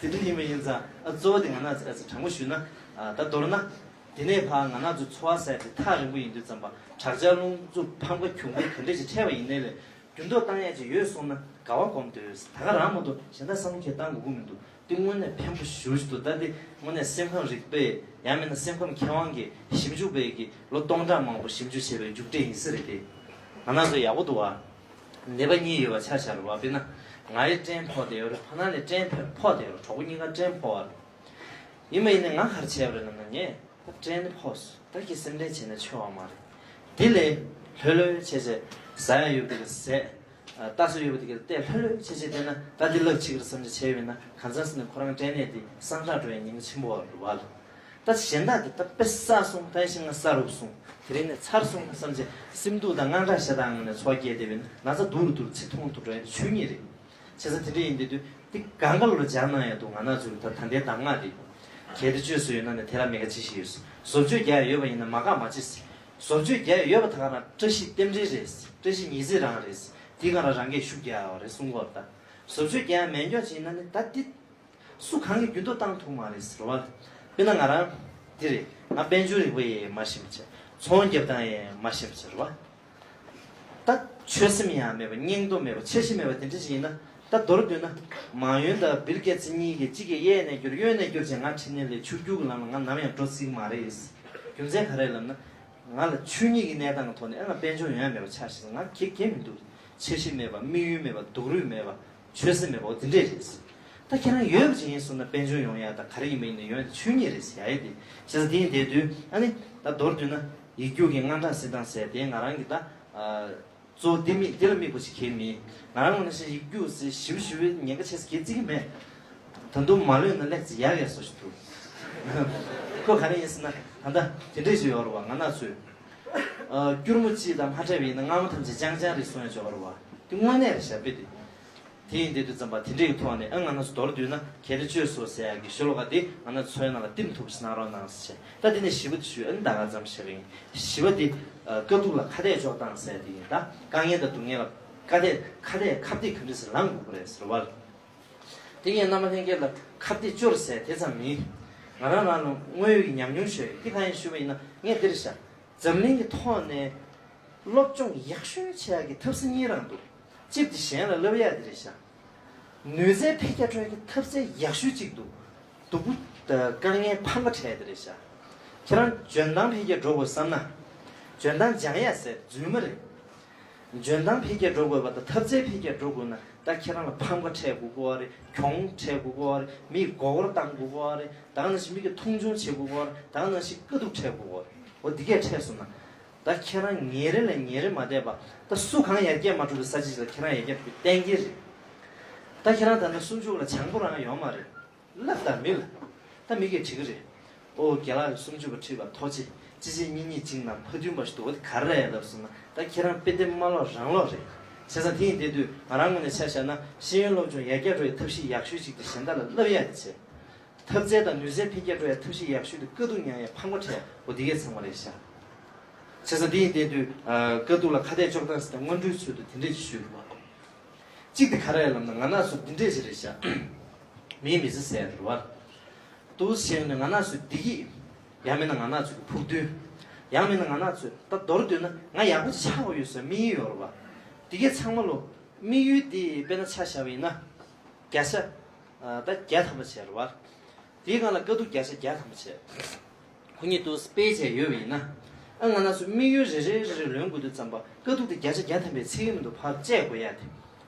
དེ་འདྲ་ཡིན་པ་ཡིན་ཙང་ཨ་གཙོ་བོ་དེ་ང་རང་ཚོ་དྲང་པོ་ཞུས་ན་ཨ་ད་མདོར་ན། དེ་ནས་ཕར་ང་རང་ཚོའི་འཚོ་བ་ཟེར་དེ་ཐག་རིང་པོ་ཡིན་དུས་ཙམ་པ་དྲག་ཆར་རླུང་འཚུབ་ཕམ་ཁ་གྱོང་གུན་ག་འདྲ་ཞིག་འཕྲད་པ་ཡིན་ནའི་ལས། འགྱུར་ལྡོག་བཏང་ཡས་ཅིག་ཡོད་སོང་ན་དགའ་བ་སྒོམ་འདོད། ད་ག་རང་མ་གཏོགས་གཞན་དག་བསམ་བློ་ཁྱེད་བཏང་དགོས་ཀྱི་མི་འདུག་དེ་དངོས་གནས་ཕན་པོ་ཞེ་པོ་ཞིག་འདུག་ད་དེ་དངོས་གནས་སེམས་ཁམས་རིག་པས་ཡང་མིན་ན་སེམས་ཁམས་མཁས་དབང་གིས་ཞིབ་འཇུག་པས་ཀྱི་ལོ་སྟོང་ཕྲག་མང་པོ་ཞིབ་འཇུག་བྱས་པའི་མཇུག་འབྲས་ཡིན་ས་རེད་དེ། ང་རང་ཚོ་ཡག་པོ་འདུག་བ། ནད་པ་གཉིས་ཡོད་པ་ཆ་བཞག་རེད་བ། དཔེར་ན་ང་ཡི་སྐྲན་ཕོག་བསྡད་ཡོད་རེད། ཕ་ན་ལས་སྐྲན་ཕོག་བསྡད་ཡོད་རེད། གྲོགས་པོ་གཉིས་ཀ་སྐྲན་ཕོག་བ་རེད། ཡིན་པ་ཡིན་ནའི་ང་ག་རེ་བྱས་པ་རེད་ལབ་ན་ངས། ད་སྐྲན་ནི་ཕོག་སོང་། ད་ཁྱེད་སེམས་ཁྲལ་བྱས་ན་ཆོག་པ་མ་རེད། དེ་ལས་ལྷོད་ལྷོད་བྱས་བྱས་ཟ་ཡ་ཡོད་པ་དེ་ག་ཟས། ལྟ་ས་ཡོད་པ་དེ་ག་བལྟས་ལྷོད་ལྷོད་བྱས་བྱས་བསྡད་ན་ད་དེ་ལབ་ཕྱིས་ཀྱི་རེད་བསམ་བྱས་བྱས་ཡོད་ན་གང་ཟག་ཟེར་ནས་ཁོ་རང་སྐྲན་ནད་དེ་སངས་དྲག་འགྲོ་ཡ་ཉེན་ཁ་ཆེན་པོ་བ་རེད་བ་ལ། ད་གཞན་དག་དེ་ད་དཔེ་བསགས་སོང་། ད་ཡིན་ཞིག་ང་བསགས་རུབ་སོང་། དེ་རིང་ནས་ཚར་སོང་བསམ་བྱས་སེམས་སྡུག་དང་དངངས་སྐྲག་ཞེ་དྲག་ངང་ནས་འཚོ་བ་སྐྱེལ་བསྡད་པས་ན་ན་ཚ་སྡུག་རུ་སྡུག་རུ་ཚེ་ཐུང་རུ་ཐུང་འགྲོ་ཡ་དེ་ཆོས་ཉིད་རེད། བྱས་ཙང་དེ་འདྲ་ཡིན་དུས་དུས་དེ་གང་ག་ལ་ལོ་སྦྱང་གནང་ཡ་འདུག་ང་རང་ཚོའི་ད་ད་ལྟའི་གདམས་ངག་དེ། གལ་ཏེ་བཅོས་སུ་ཡོད་ན་ནི་དེ་ལ་མི་དགའ་ཅི་ཞིག་ཡོད། བཟོ་བཅོས་རྒྱག་ཡ་ཡོད་པ་ཡིན་ན་མ་དགའ་མ་ཅི། བཟོ་བཅོས་རྒྱག་ཡ་ཡོད་པ་ད་ག་རང་བཀྲ་ཤིས་རྟེན་འབྲེལ་རེད། བཀྲ་ཤིས་ཉི་ཟེར་རང་རེད། དེ་ག་རང་རང་གིས་ཤུགས་རྒྱག་ཡ་རེད་གསུང་གི་ཡོད་རེད་ད། བཟོ་བཅོས་རྒྱག་ཡ་མེད་མགྱོགས་ཅིག་ཡིན་ན་ནི་ད་དེ། སུ་གང་གིས་འགྱུར་ལྡོག་བཏང་ཐུབ་མ་རེད་ཟེར་བ། དཔེར་ན་ང་རང་འདི་རེད། ང་དཔལ་འབྱོར་རིག་པ་ཡི་མ་ཤེས་པ་བྱས། ཚོང་རྒྱབ་སྟངས་ཡི་མ་ཤེས་པ་བྱས་རེད་བ། ད་ཆོད་སེམས་ཡང་མེད་པ། སྙིང་སྟོབས་མེད་པ། འཆར་གཞི་མེད་པ་དེ་འདྲ་ཞིག་ཡིན་ན། ད་མདོར་བསྡུས་ན་མང་ཡུལ་དང་བིལ་གེ་ཙི་གཉིས་ཀྱིས་གཅིག་གིས་གཡས་ནས་བསྒྱུར་གཡོན་ནས་བསྒྱུར་བྱས་ང་ཁྲིད་ནས་ལས་ཕྱུག་འགྱུར་གྱི་ལམ་ལ་ང་ནམ་ཡང་འགྲོ་སྲིད་ཀྱི་མ་རེད། རྒྱུ་མཚན་ག་རེ་ལབ་ན། ང་ལ་ཆོས་ཉིད་ཀྱི་གནས་སྟངས་ཀྱི་ཐོག་ནས་ཨ་ང་དཔལ་འབྱོར་ཡོང་ཡ་མེད་པ་ཆགས་ཤིང་ང་གེགས་གེགས་མི་འདུག་འཆར་གཞི་མེད་པ། དམིགས་ཡུལ་མེད་པ། སྡུག་རུས་མེད་པ། ཆོད་སེམས་མེད་པ། འོ་དེ་འདྲས་རེད། ད་ཁྱེད་རང་ཡོད་པ་ཅིག་ཡིན་སོང་ན་དཔལ་འབྱོར་ཡོང་ཡ་དང་ག་རེ་ཡིན་པ་ཡིན་ན་ཡོང་ཡ་དེ་ཆོས་ཉིད་རེད་ཟེར་ཡ་ཡོད་དེ། བྱས་ཙང་དེ་ཡིན་དེ་དུས་ཨ་ནི་ད་མདོར་བསྡུས་ན་ཡིག་རྒྱུགས་ཀྱི་དངངས་སྐྲག་སེལ་སྟངས་ཟེར་དེ་ང་རང་གི་ད་གཙོ་བོ་དེ་མི་དེ་ལ་དམིགས་པ་ཞིག་གལ་མིན། ང་རང་ངོས་ནས་བཤད་ཡིག་རྒྱུགས་ཟེར་ཞིབ་ཞིབ་ཉེན་ཁ་ཆེ་ས་གལ་བརྩི་གི་མེད། ད་དུང་མ་ལོན་ན་ལེགས་ཚེ་ཡག་ཡག་བཟོ་ཞིག་འདུག་ཁོ་ག་རེ་ཡིན་ཟེར་ན་ད་ལྟ་དེ་འདྲས་ཞིག་ཡོད་རེད་བ། ང་ན་ཚོས། ཨ། སྐྱུར་མོ་གཅིག་དང་མ་འཕྲད་པ་ཡིན་ན་མངར་མོ་ཐམས་ཅད་ཅང་ཅང་རེད་གསུང་ཡ་ཅིག་ཡོད་རེད་བ། དེ་དངོས་གནས་རེད་ཤག་དཔེ་དེ། དེ་ཡིན་དེ་དུས་ཙམ་པ་དེ་འདྲའི་ཐོག་ནས་ཨ་ང་ན་ཚོ་མདོར་བསྡུས་ན་གལ་ཏེ་བཅོས་སོ་ཟེར་ཡག་གི་ཤོ་ལོ་ཀ་དེ་ང་ན་ཚོའི་ནང་ལ་བསྟིམ་ཐུབ་པ་ཞིག་གནང་རོགས་གནང་ཟེར་བྱས། ད་དེ་ནས་ཞི་བ་དེ་ཞུས། ཨ་ནི་ད་ག་ཙམ་བཤད་པ་ཡིན། ཞི་བ་དེ་ཨ་དཀའ་སྡུག་ལ་ཁ་གཏད་གཅོག་སྟངས་ཟེར་དེ་ཡིན། ད་དཀའ་ངལ་དང་སྡུག་བསྔལ་ལ་དཀའ་གཏད་ཁ་གཏད་ཁ་གཏད་ག་འདྲ་ཞིག་ལངས་དགོས་པ་རེད་ཟེར་བ། དེ་ངས་བླ་མ་ལྷན་རྒྱས་ལ་ཁ་གཏད་བཅོལ་ཟེར་དེ་ཙམ་མིན། ང་རང་རང་ལ་དངོས་ཡོད་ཀྱི་ཉམས་མྱོང་ཤོད་དེ་གང་ཡིན་ཞུས་པ་ཡིན་ན་ངས་འདིར་བཞག་འཛམ་གླིང་གི་ཐོག་ནས་སློབ་སྦྱོང་ཡག་ཤོས་བྱེད་ཡག་གི་ཐབས་ཟད་གཉིས་རང་འདུག་གཅིག་དེ་གཞན་ལ་བསླབ་ཡག་དེ་རེད་ཤག་ནུས་རྩལ་འཕེལ་རྒྱས་འགྲོ་ཡག་གི་ཐབས་ཟད་ཡག་ཤོས་གཅིག་འདུག་སྡུག་པོ་དང་དཀའ་ངལ་ཕམ་པ་འཕྲད་དེ་རེད་ཤག་ཁྱེད་རང་འཇོན་ཐང་འཕེལ་རྒྱས་འགྲོ་དགོས་བསམ་ན། འཇོན་ཐང་སྦྱང་ཡག་ཟེར་རྫུན་མ་རེད། འཇོན་ཐང་འཕེལ་རྒྱས་འགྲོ་དགོས་པ་དང་ཐབས་རྩལ་འཕེལ་རྒྱས་འགྲོ་དགོས་ན་ད་ཁྱེད་རང་ལ་ཕམ་ཁ་འཕྲད་དགོས་ཀྱི་ཡོད་རེད། གྱོང་འཕྲད་དགོས་ཀྱི་ཡོད་རེད། མིས་མགོ་སྐོར་བཏང་དགོས་ཀྱི་ཡོད་རེད། ད་ག་ནང་བཞིན་མི་གིས་མཐོང་ཆུང་བྱེད་དགོས་ཀྱི་ཡོད་རེད། ད་ག་ནང་བཞིན་དཀའ་སྡུག་འཕྲད་དགོས་ཀྱི་ཡོད་རེད། འོ་འདི་གས་འཕྲད་སོང་ན། ད་ཁྱེད་རང་ཉིན་རེ་ལ་ཉིན་རེ་མ་བསྡད་པ་ད་སུ་གང་ཡར་རྒྱས་མ་འགྲོ་བའི་ས་ཆ་ཞིག་ལ་ཁྱེད་རང་ཡར་རྒྱས་འགྲོ་རྒྱུ་གཏན་འཁེལ་རེད། ད་ཁྱེད་རང་ད་ནི་སུམ་ཅུ་པ་ལ་བྱང་པོ་རང་ཡོད་མ་རེད། ལབ་དང་མི་ལ། ད་མི་གིས་དྲི་གི་རེད། ཨོ་རྒན་ལགས་ཀྱིས་སུམ་ཅུ་པ་ཁྲིད་པ་ཐུགས་རྗེ་ཆེ། གཅིག་གཅིག་གཉིས་གཉིས་གཅིག་ནང་ཕ་རྒྱུད་པ་ཞིག་འདུག་པ་དེ་ག་རེ་རེད་ལབ་སོང་ན་ད་ཁྱེད་རང་དཔེ་དེབ་མ་ཀློག་རང་ཀློག་རེད། བྱས་ཙང་དེ་ཡིན་དེ་དུས་ང་རང་ངོས་ནས་ཆ་བཞག་ན་ཤེས་ཡོན་སློབ་སྦྱོང་ཡར་རྒྱས་འགྲོ་བའི་ཐབས་ཤེས་ཡག་ཤོས་ཅིག་དེ་གཞན་དག་ལ་བསླབ་ཡག་དེ་བྱས། ཐབས་རྩལ་དང་ནུས་རྩལ་འཕེལ་རྒྱས་འགྲོ་ཡག་ཐབས་ཤེས་ཡག་ཤོས་དེ་དཀའ་སྡུག་མྱངས་ཡག་ཕམ་ཁ་འཕྲད་ཡག་འོ་དེ་གས་ཚང་མ་རེད་ཤག་བྱས་ཙང་དེ་ཡིན་དེ་དུས་དཀའ་སྡུག་ལ་ཁ་གཏད་གཅོག་སྟངས་ཟེར་ཏེ་སྔོན་འགྲོའི་ཚུལ་དུ་དེ་འདྲས་ཅིག་ཞུས་པ། གཅིག་དེ་ག་རེ་ལབ་ན་ང་ན་ཚོ་འདི་འདྲས་ཞིག་རེད་ཤག་མིའི་མི་ཚེ་ཟེར་རེད་བ། འདུག་བྱས་ནས་ང་ན་ཚོའི་བདེ་སྐྱིད། ཡང་མིན་ན་ང་ན་ཚོའི་ཕུགས་འདུན། ཡང་མིན་ན་ང་ན་ཚོས་ད་མདོར་བསྡུས་ན་ང་ཡག་པོ་ཆགས་དགོས་ཡོད་ཟེར་དམིགས་ཡུལ་ཡོད་རེད་བ། འདི་གས་ཚང་མ་ལོ་དམིགས་ཡུལ་འདི་དཔེར་ན་ཆ་བཞག་པ་ཡིན་ན། བརྒྱ་ཆ། ད་བརྒྱ་ཐམ་པ་བྱས་རེད་བ། དེའི་སྒང་ལ་དཀའ་སྡུག་བརྒྱ་ཆ་བརྒྱ་ཐམ་པ་བྱས། ཁོ་གཉིས་དུ་སྤེལ་བྱས་ཡོད་པ་ཡིན་ན། ཨ་ང་ན་ཚོས་དམིགས་ཡུལ་རེ་རེ་རེ་རེ་ལོན་དགོས་དུས་ཙམ་པ་དཀའ་སྡུག་དེ་བརྒྱ་ཆ་བརྒྱ་ཐམ་པའི་ཚིག་གི་མི་འདུག་ཕར་བཅད་དགོས་ཡ་དེ།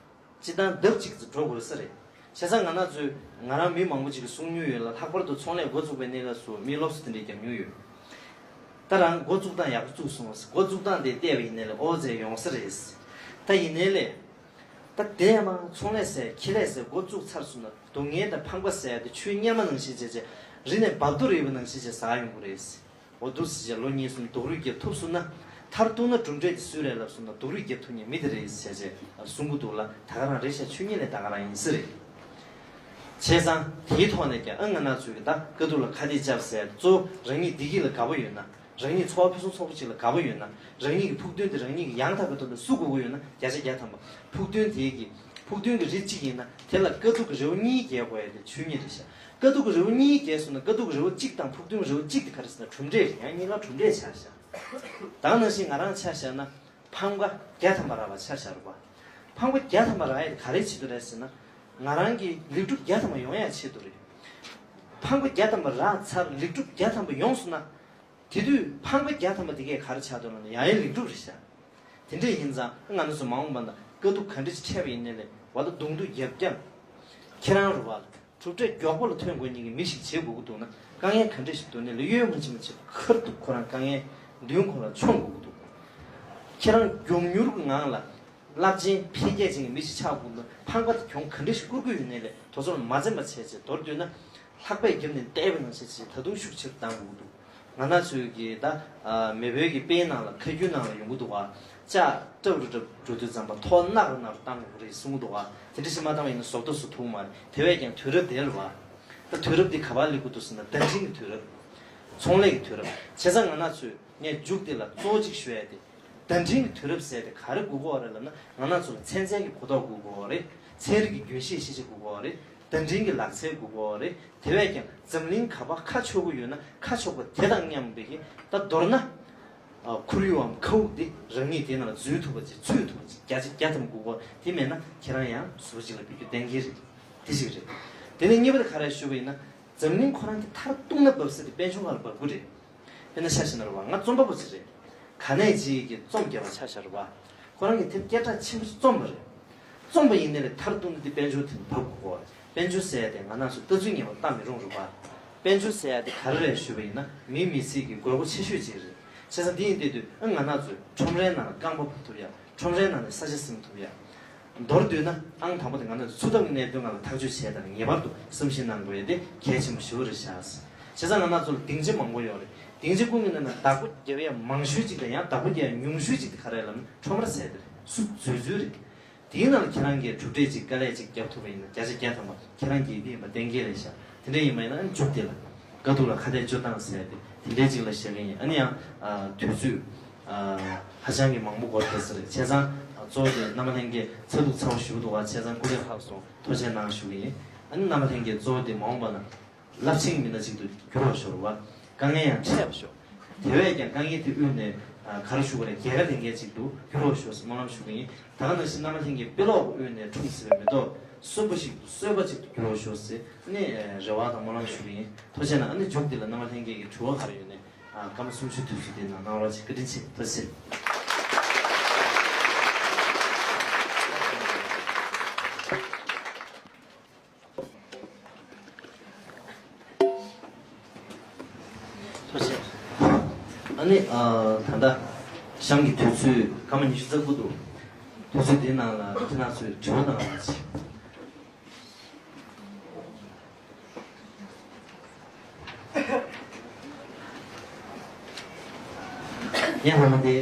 སྤྱིར་བཏང་ལྡབ་གཅིག་ཙམ་འགྲོ་དགོས་ས་རེད། བྱས་ཙང་ང་ན་ཚོས་ང་རང་མི་མང་པོ་ཅིག་གིས་གསུང་མྱོང་ཡོད་ལ་ལྷག་པར་དུ་ཚོང་ལས་འགོ་བཙུགས་པའི་གནས་སྐབས་སུ་མིའི་སློབ་གསོ་དེ་འདྲས་བརྒྱབ་མྱོང་ཡོད། ད་རང་འགོ་བཙུགས་སྟངས་ཡག་པོ་བཙུགས་སོང་ཟེར། འགོ་བཙུགས་སྟངས་དེ་བལྟས་པ་ཡིན་ནའི་ལས་ཨོ་ཙེ་ཡོང་ས་རེད་ཟེར། ད་ཡིན་ནའི་ལས། ད་དེ་ཡང་མ་ཚོང་ལས་ཟེར་ཁེ་ལས་ཟེར་འགོ་བཙུགས་ཚར་སོང་ན། སྡུག་བསྔལ་དང་ཕངས་པ་ཟེར་ཡ་དེ་ཆུའི་གཉེར་མ་ནང་བཞིན་བྱས་བྱས་རི་ནས་འབབ་རྡོ་རིལ་བ་ནང་བཞིན་བྱས་ཟག་ཡོང་གི་རེད། འོ་འདུག་སེ་བྱས་ལོ་གཉིས་གསུམ་སྡུག་རུས་རྒྱབ་ཐུབ་སོང་ན། མཐར་གཏུགས་ན་གྲུབ་འབྲས་དེ་སུས་རེད་ལབ་སོང་ན་སྡུག་རུས་རྒྱབ་ཐུབ་མཁན་མི་དེ་རེད་ཟེར་བྱས་གསུང་གི་འདུག་ལ། ད་ག་རང་རེད་ཤག་ཆོས་ཉིད་ལས་ད་ག་རང་ཡིན་ས་རེད། བྱས་ཙང་དེའི་ཐོག་ནས་ཀྱང་ཨ་ང་རང་ཚོས་ཀྱི་ད་དཀའ་སྡུག་ལ་ཁ་གཏད་བཅག་ཟེར་གཙོ་བོ་རང་ཉིད་བདེ་སྐྱིད་ལ་དགའ་པོ་ཡོད་ན། རང་ཉིད་འཚོ་བ་ཕུན་སུམ་ཚོགས་པོ་ཅིག་ལ་དགའ་པོ་ཡོད་ན། རང་ཉིད་ཀྱི་ཕུགས་འདུན་དེ་རང་ཉིད་ཀྱི་ཡང་དག་པའི་ཐོག་ནས་བསུ་དགོས་ཀྱི་ཡོད་ན། བརྒྱ་ཆ་བརྒྱ་ཐམ་པ་ཕུགས་འདུན་དེ་གི་ཕུགས་འདུན་གྱི་རིགས་གཅིག་ཡིན་ན་དེ་ལ་དཀའ་སྡུག་གི་རི་བོ་གཉིས་བརྒལ་དགོས་ཡ་དེ་ཆོས་ཉིད་རེད་ཤག་དཀའ་སྡུག་གི་རི་བོ་གཉིས་བརྒལ་སོང་ན་དཀའ་སྡུག་གི་རི་བོ་གཅིག་དང་ཕུགས་འདུན་གྱི་རི་བོ་གཅིག་དེ་ག་རེ་ཟེར་ན་གྲུབ་འབྲས་རེད། ཡང་གཉིས་ཀ་གྲུབ་འབྲས་ཆགས་ཤག་ད་ག་ནང་བཞིན་ང་རང་ཆ་བཞག་ན། ཕམ་ཁ་བརྒྱ་ཐམ་པ་རག་པ་ཆ་བཞག་རེད་པ། ཕམ་ཁ་བརྒྱ་ཐམ་པ་རག་ཡ་དེ་ག་རེ་ཆེད་དུ་རེད་ཟེར་ན། ང་རང་གི་ལེགས་གྲུབ་བརྒྱ་ཐམ་པ་ཡོང་ཡ་ཆེད་དུ་རེད། ཕམ་ཁ་བརྒྱ་ཐམ་པ་རག་ཚར་ལེགས་གྲུབ་བརྒྱ་ཐམ་པ་ཡོང་སོང་ན། དེ་དུས་ཕམ་ཁ་བརྒྱ་ཐམ་པ་དེ་གས་ག་རེ་ཆགས་འདུག་ལབ་ན་ཡང་ཡང་ལེགས་གྲུབ་རེད་ཤག་དེ་འདྲས་ཡིན་ཙང་ང་ཚོ་མ་འོངས་པ་ན་དཀའ་སྡུག་ག་འདྲས་ཅིག་འཕྲད་པ་ཡིན་ནའི་ལས་བ་ད་གདོང་ཐུག་རྒྱབ་ཀྱང་ཁྱེད་རང་རུ་བ་ལ། གྲུབ་འབྲས་མགྱོགས་པོ་ལ་ཐོན་དགོས་མཁན་གྱི་མི་ཞིག་བྱེད་དགོས་ཀྱི་འདུག་ན། དཀའ་ངལ་ག་འདྲ་ཞིག་འདུག་ནའི་ལ་གཡོལ་མ་བྱེད་མ་བྱེད་པ་ཁར་དུ་ཁོ་རང་དཀའ་ངལ་མདུན་ཁོ་ལ་མཆོང་དགོས་ཀྱི་འདུག་ཁྱེད་རང་མགྱོགས་མྱུར་གྱི་ངང་ལ་རླབས་ཆེན་འཕེལ་རྒྱས་ཅན་གྱི་མི་ཞིག་ཆགས་དགོས་ཀྱི་འདུག་ཕམ་ཁ་དེ་གྱོང་ག་འདྲ་ཞིག་བསྐུར་གྱི་ཡོད་ནའི་ལས་དེ་ཚོ་ལ་མ་འཛེམ་པ་བྱས་བྱས་མདོར་བསྡུས་ན། ལྷགས་པས་བརྒྱབ་ནས་བལྟས་པ་ནང་བཞིན་བྱས་ད་དུང་ཤུགས་ཆེ་རུ་གཏང་དགོས་ཀྱི་འདུག་ང་རང་ཚོའི་གི་ད་མེས་པོའི་གི་དཔེའི་ནང་ལ་ཁ་རྒྱུན་ནང་ལ་ཡོང་གི་འདུག་བ། ལྕགས་སྲབ་རུ་སྲབ་འགྲོ་དུས་ཙམ་པ་ཐོག་ནག་རུ་ནག་རུ་བཏང་དགོས་ཀྱི་རེད་གསུང་གི་འདུག་བ། དེ་འདྲ་ཞིག་མ་བཏང་བ་ཡིན་ན་ཟོག་ཐོག་སུ་ཐུག་མ་རེད། དེ་བས་ཀྱང་དུས་རབས་དེ་རེད་བ། ད་དུས་རབས་འདི་ག་པར་སླེབས་ཀྱི་འདུག་ཟེར་ན་བརྡ་འཕྲིན་གྱི་དུས་རབས། ཚོང་ལས་ཀྱི་དུས་རབས། བྱས་ཙང་ང་རང་ཚོས་ངས་མཇུག་འདི་ལ་གཙོ་བོ་གཅིག་ཞུ་ཡ་དེ། བརྡ་འཕྲིན་གྱི་དུས་རབས་ཟེར་དེ་ག་རེ་དགོས་ཀྱི་ཡོད་རེད་ལབ་ན། ང་རང་ཚོ་ལ་ཚན་རྩལ་གྱི་གོ་རྟོགས་དགོས་ཀྱི་ཡོད་རེད། ཚན་རིག་གི་རྒྱུན་ཤེས་ཤེས་བྱ་དགོས་ཀྱི་ཡོད་རེད། བརྡ་འཕྲིན་གྱི་ལག་རྩལ་དགོས་ཀྱི་ཡོད་རེད། དེ་བས་ཀྱང་འཛམ་གླིང་ག་པར་ཁ་ཕྱོགས་ཀྱི་ཡོད་ན་ཁ་ཕྱོགས་པ་དེ་དང་མཉམ་པའི་གི་ད་མདོར་ན། ཨ། ཁོར་ཡུག་གམ་མཁའ་དབུགས་འདི་རང་ཉིད་དེ་ནང་ལ་འཛུལ་ཐུབ་པ་ཅིག་ཚུད་ཐུབ་པ་ཅིག་བརྒྱ་ཆ་བརྒྱ་ཐམ་དགོས་ཀྱི་ཡོད། དེ་མེད་ན་ཁྱེད་རང་ཡང་ཟུར་ཅིག་ལ་ཕེབས་རྒྱུ་གཏན་འཁེལ་རེད། དེ་ཞིག་རེད། དེ་ནས་གཉིས་པ་དེ་ག་རེ་ཞུ་བ་ཡིན་ན། འཛམ་གླིང་ཁོ་རང་གི་མཐར་གཏུགས་ན་འབབ་ས་དེ་དཔལ་འབྱོར་ཁ་ལ་འབབ་ཀྱི་རེད། དཔེར་ན་ཆ་བཞག་ན་རེད་བ། ང་རྩོམ་པ་པོ་ཅིག་རེད། ག་ནས་ཅིག་གིས་རྩོམ་བརྒྱབ་པ་ཆ་བཞག་རེད་བ། ཁོ་རང་གིས་དེབ་སྐད་གྲགས་ཆེན་པོ་ཞིག་རྩོམ་པ་རེད། རྩོམ་པ་ཡིན་ནའི་ལས་མཐར་གཏུགས་ན་དེ་དཔལ་འབྱོར་དེ་འབབ་དགོས་ཀྱི་ཡོད་རེད། དཔལ་འབྱོར་ཟེར་ཡ་དེ་ང་རང་ཚོས་ལྟ་ཚུལ་ངན་པ་ལྟ་མི་རུང་རེད་བ། དཔལ་འབྱོར་ཟེར་ཡ་དེ་ག་རེ་རེད་ཞུས་པ་ཡིན་ན། མིའི་མི་ཚེ་གི་དགོས་མཁོ་ཆེ་ཤོས་ཅིག་རེད། བྱས་ཙང་དེ་ཡིན་དུས་དུས་ཨ་ང་རང་ཚོས་ཁྲོམ་རའི་ནང་ལ་རྐང་པ་སྤོ་ཐུབ་ཡ། ཁྲོམ་རའི་ནང་ནས་ས་ཆ་ཟིན་ཐུབ་ཡ། མདོར་བསྡུས་ན་ཨང་དང་པོ་དེ་ང་རང་ཚོ་འཚོ་ཐབས་ཀྱི་གནད་དོན་སྒང་ལ་ཐག་གཅོད་བྱས་དང་ངེས་པར་དུ་བསམ་གཞིག་གནང་དགོས་ཡ་དེ་གལ་ཆེན་པོ་ཞེ་པོ་རེད་ཤག་བྱས་ཙང་ང་རང་ཚོ་ལ་སྡིངས་ཆ་མང་པོ་ཡོད་རེད། སྡིངས་ཆ་ཀུན་གྱི་ནང་ནས་བདག་པོ་རྒྱབ་ཡ་མང་ཤོས་ཅིག་དང་ཡང་བདག་པོ་རྒྱབ་ཡ་ཉུང་ཤོས་ཅིག་དེ་ག་རེ་ལབ་ན་ཁྲོམ་ར་ཟེར་དེ་རེད། སུ་འཛུལ་འཛུལ་རེད། དེའི་ནང་ལ་ཁྱེད་རང་གིས་གྲུབ་འབྲས་ཅིག་དཀའ་ལས་ཅིག་བརྒྱབ་ཐུབ་པ་ཡིན་ན་བརྒྱ་ཆ་བརྒྱ་ཐམ་པ་ཁྱེད་རང་གིས་ཡིན་པ་གཏན་འཁེལ་རེད་ཤག་དེ་འདྲ་ཡིན་པ་ཡིན་ན་ཨ་ནི་མཇུག་དེ་ལ་དཀའ་སྡུག་ལ་ཁ་གཏད་གཅོག་སྟངས་ཟེར་ཡ་དེ་དེ་འདྲའི་ཅིག་ལ་བཤད་ཀྱི་ཡིན། ཨ་ནི་ཡང་ཨ་དུས་ཚོད་ཨ་ཧ་ཅང་གི་མང་པོ་འགོར་ཐལ་ས་རེད། བྱས་ཙང་ཨ་གཙོ་བོ་དེ་རྣམ་པ་ལྷན་རྒྱས་ཚ་གདུག་ཚ་བོ་ཞེ་པོ་འདུག་བ། བྱས་ཙང་སྐུ་ལས་ལྷག་སོང་། ཐུགས་རྗེ་གནང་ཞུ་གི་ཡིན། ཨ་ནི་རྣམ་པ་ལྷན་རྒྱས་གཙོ་བོ་དེ་མ་འོངས་པ་ན་རླབས་ཆེན་གྱི་མི་སྣ་ཅིག་ཏུ་འགྱུར་བར་ཤོག་རེད་བ། དཀའ་ངལ་ཡང་འཕྲད་པར་ཤོག་དེ་བས་ཀྱང་དཀའ་ངལ་དེ་དབུས་ནས་ཨ་ག་རེ་ཞུ་དགོས་རེད། རྒྱལ་ཁ་ལེན་མཁན་ཅིག་ཏུ་འགྱུར་བར་ཤོག་ཟེར་སྨོན་ལམ་ཞུ་གི་ཡིན། ད་ག་ནང་བཞིན་རྣམ་པ་ལྷན་རྒྱས་དཔེ་ཀློག་གི་དབུས་ནས་འཁྲུངས་ཟིན་པའི་མེ་ཏོག་གསོན་པོ་ཞིག་ཏུ་གསོས་པ་ཅིག་ཏུ་འགྱུར་བར་ཤོག་ཟེར་ནས་རེ་བ་དང་སྨོན་ལམ་ཞུ་གི་ཡིན། ཐུགས་རྗེ་གནང་། ཨ་ནི་མཇུག་འདི་ལ་རྣམ་པ་ལྷན་རྒྱས་ཀྱི་དྲི་བ་ག་རེ་ཡོད་ནས་ཨ་སྐར་མ་སུམ་ཅུའི་དུས་ཚོད་འདི་ནང་གནང་རོགས་བྱེད། བཀའ་དྲིན་ཆེ། ཐུགས་རྗེ་ཆེ། ཐུགས་རྗེ་ཆེ། ཨ་ནི་ཨ་ད་ལྟ་གཤམ་གྱི་དུས་ཚོད་སྐར་མ་ཉི་ཤུ་རྩ་དགུ་འདུག་དུས་ཚོད་འདིའི་ནང་ལ་ཁྱེད་རང་ཚོས་དྲི་བ་གནང་རོགས་བྱེད། ཡང་ཧ་མ་དེ་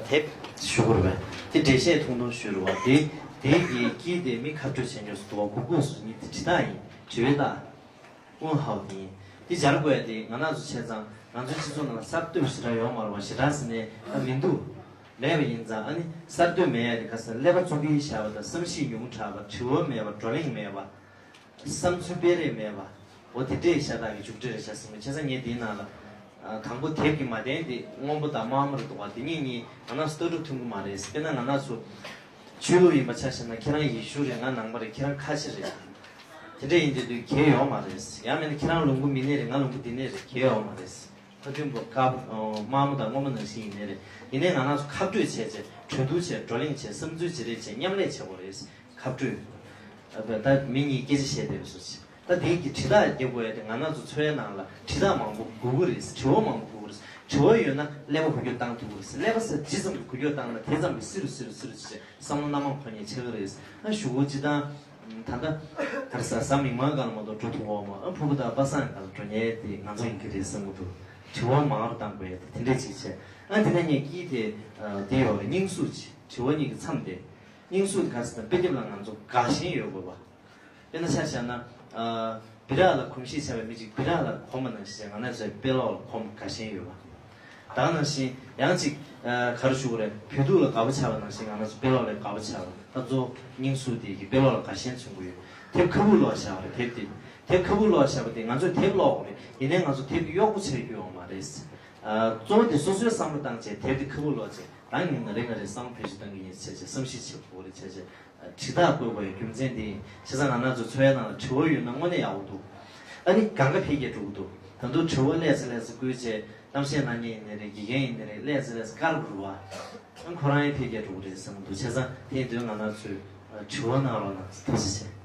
དེབ་ཞུ་དགོས་རེད་པས། དེ་འགྲེལ་བཤད་ཐུང་ཐུང་ཞུ་རེད་བ། དེ་དེ་གི་དཀྱིལ་དེ་མི་ཁ་སྤྲོད་བྱེད་འཇོག་སུ་འདུག་བ། གུག་གུག་སུ་གཉིས་དེ་དྲི་རྟགས་ཡིན། དྲི་བའི་རྟགས། ཨུན་ཧའོ་དེ་ཡིན། དེ་སྦྱར་དགོས་ཡ་དེ་ང་རང་ཚོ་བྱས་ཙང་ང་ཚོའི་སྤྱི་ཚོགས་ནང་ལ་གསར་གཏོད་ཞེ་དྲག་ཡོད་མ་རེད་བ། ཞེ་དྲག་ཟེར་ནས་ད་མི་འདུག་མེད་པ་ཡིན་ཙང་། ཨ་ནི་གསར་གཏོད་མེད་ཡ་དེ་ག་ས་ཀླད་པ་བཙོག་གི་བཞག་པ་དང་། བསམ་གཞིག་ཉུང་དྲགས་པ། དྲི་བ་མེད་པ། བགྲོ་གླེང་མེད་པ། བསམ་ཚུལ་སྤེལ་རེས་མེད་པ། འོ་དེ་འདྲས་ཤ་སྟག་གི་མཇུག་འབྲས་རེད་ཤག་བསམ་གི། བྱས་ཙང་ངས་འདིའི་ནང་ལ་ཨ་དང་པོ་དེབ་ཀྱི་མ་དན་དེ་སྔོན་པོ་དང་དམར་མོ་རེད་འདུག་བ། དེ་གཉིས་གཉིས་ང་རང་ཚོ་ལྟ་གྲུབ་མཐུན་གི་མ་རེད། དཔེར་ན་ང་རང་ཚོ་ཆོས་ལུགས་ཡིན་པ་ཆ་བཞག་ན་ཁྱེད་རང་ཡེ་ཤུ་རེད། ང་ནང་པ་རེད། ཁྱེད་རང་ཁ་ཆེ་རེད། དེ་འདྲས་ཡིན་དུས་དུས་གལ་ཡོད་མ་རེད། ཡང་མིན་ན་ཁྱེད་རང་ལུང་པ་མི་ནས་རེད། ང་ལུང་པ་འདི་ནས་རེད། གལ་ཡོད་མ་རེད། ཁ་མཐུན་པོ་དཀར་པོ་དམར་མོ་དང་སྔོན་མོ་ནང་བཞིན་ཡིན་ནའི་རེད། ཡིན་ནའི་ང་རང་ཚོ་ཁ་སྤྲོད་བྱས་བྱས། གྲོས་བསྡུར་བྱས། བགྲོ་གླེང་བྱས། བསམ་ཚུལ་བརྗེ་རེས་བྱས། མཉམ་ལས་བྱེད་དགོས་རེད། ཁ་སྤྲོད། ཨ་ད་མི་གཉིས་སྐད་ཆ་བཤད་བསྡད་པའི་བཟོ་ཅིག་ད་དེ་གི་དྲི་རྟགས་རྒྱབ་དགོས་ཡ་དེ་ང་རང་ཚོ་འཚོ་བའི་ནང་ལ་དྲི་རྟགས་མང་པོ་དགོས་ཀྱི་རེད། དྲི་བ་མང་པོ་དགོས་ཀྱི་རེད། དྲི་བ་ཡོད་ན་ཀླད་པ་འགུལ་སྐྱོད་བཏང་ཐུབ་ཀྱི་རེད། ཀླད་པ་ཟེར་ཇི་ཙམ་གྱིས་འགུལ་སྐྱོད་བཏང་ན་དེ་ཙམ་གྱིས་བསིལ་རུ་བསིལ་རུ་བསིལ་རུ་བྱས་བསམ་བློ་སྣ་མང་འཁོར་མཁན་ཆགས་ཀྱི་རེད། ཨ་གཞུག་གུ་སྤྱི་བཏང་ ད་ལྟ་ག་རེ་ཟ་ཟ་མིག་དམར་སྒང་ལ་མ་གཏོགས་འགྲོ་ཐུབ་ཀྱི་ཡོད་མ་རེད། ཨ་ཕྲུ་གུ་དང་པ་སངས་སྒང་ལ་འགྲོ་མཁན་དེ་ང་ཚོ་ཡིན་གྱི་རེད་བསམ་གྱི་འདུག་དྲི་བ་མང་རུ་བཏང་དགོས་ཡ་དེ་དེ་འདྲས་ཅིག་བྱས། ཨ་དེ་ནས་ངས་དཀྱིལ་དེ་ཨ་དེ་ཡོད་རེད། སྙིང་ཟུར་ཅིག་དྲི་བ་གཉིས་ཀྱི་མཚམས་དེ། སྙིང་ཟུར་དེ་ག་རེ་ཟེར་ན་དཔེ་དེབ་ལ་ང་ཚོ་དགའ་ཞེན་ཡོད་དགོས་པ། དཔེར་ན་ཆ་བཞག་ན། ཨ་སྦི་རག་ལ་གོམས་གཤིས་ཆགས་པའི་མི་གཅིག་སྦི་རག་ལ་གོམས་པ་ནང་བཞིན་བྱས་ང་རང་ཚོའི་དཔེ་ཀློག་ལ་གོམས་དགའ་ཞེན་ཡོད་པ། ད་ག་ནང་བཞིན་ཡང་གཅིག་ཨ་ག་རེ་ཞུ་དགོས་རེད། བོད་ཕྲུག་ལ་དགའ་པོ་ཆགས་པ་ནང་བཞིན་ང་རང་ཚོ་དཔེ་ཀློག་ལ་དགའ་པོ་ཆགས་པ། ད་གཙོ་བོ་སྙིང་ཟུར་དེ་གི་དཔེ་ཀློག་ལ་དགའ་ཞེན་མཚོན་གྱི་ཡོད། དེབ་ཁ་སྦུག་ཀློག་བཞག་པ་རེད། དེབ་དེ་དེབ་ཁ་སྦུག་ཀློག་བཞག་པ་དེ་ང་ཚོས་དེབ་ཀློག་དགོས་རེད། ཡིན་ནའི་ང་ཚོ་དེབ་དེ་གཡོག་པོ་བྱེད་རྒྱུ་ཡོད་མ་རེད། ཨ་གཙོ་བོ་དེ་སོ་སོའི་བསམ་བློ་བཏང་བྱས་དེབ་དེ་ཁ་སྦུག་ཀློག་བྱས། རང་ཉིད་ང་རེ་ང་རེ་བསམ་བློ་བེད་སྤྱོད་གཏང་གི་ཡིན་བྱས་བྱས་བསམ་གཞིག་བྱེད་དགོས་རེད་བྱས་བྱས། དྲི་རྟགས་བཀོད་དགོས་ཡ་རྒྱུ་མཚན་དེ་ཡིན། བྱས་ཙང་ང་རང་ཚོ་འཚོལ་ཡ་ནང་ལ་དྲི་བ་ཡོད་ན་དངོས་གནས་ཡག་པོ་འདུག་ཨ་ནི་གང་ག་འཕེལ་རྒྱས་འགྲོ་གི་འདུག་ད་དུང་དྲི་བ་ལས་ཚེ་ལས་ཚེ་བཀོད་བྱས། གཏམ་བཤད་གནང་མཁན་ཡིན་ནའི་རེད། དགེ་རྒན་ཡིན་ནའི་རེད། ལས་ཚེ་ལས་ཚེ་བཀར་དགོས་རེད་བ། ཨ་ཁོ་རང་ཡང་འཕེལ་རྒྱས་འགྲོ་གི་རེད་བསམ་གྱི་འདུག་བྱས་ཙང་དེ་ཡིན་དུས་ང་རང་ཚོས་དྲི་བ་གནང་རོགས་གནང་། ཐུགས་རྗེ་ཆེ།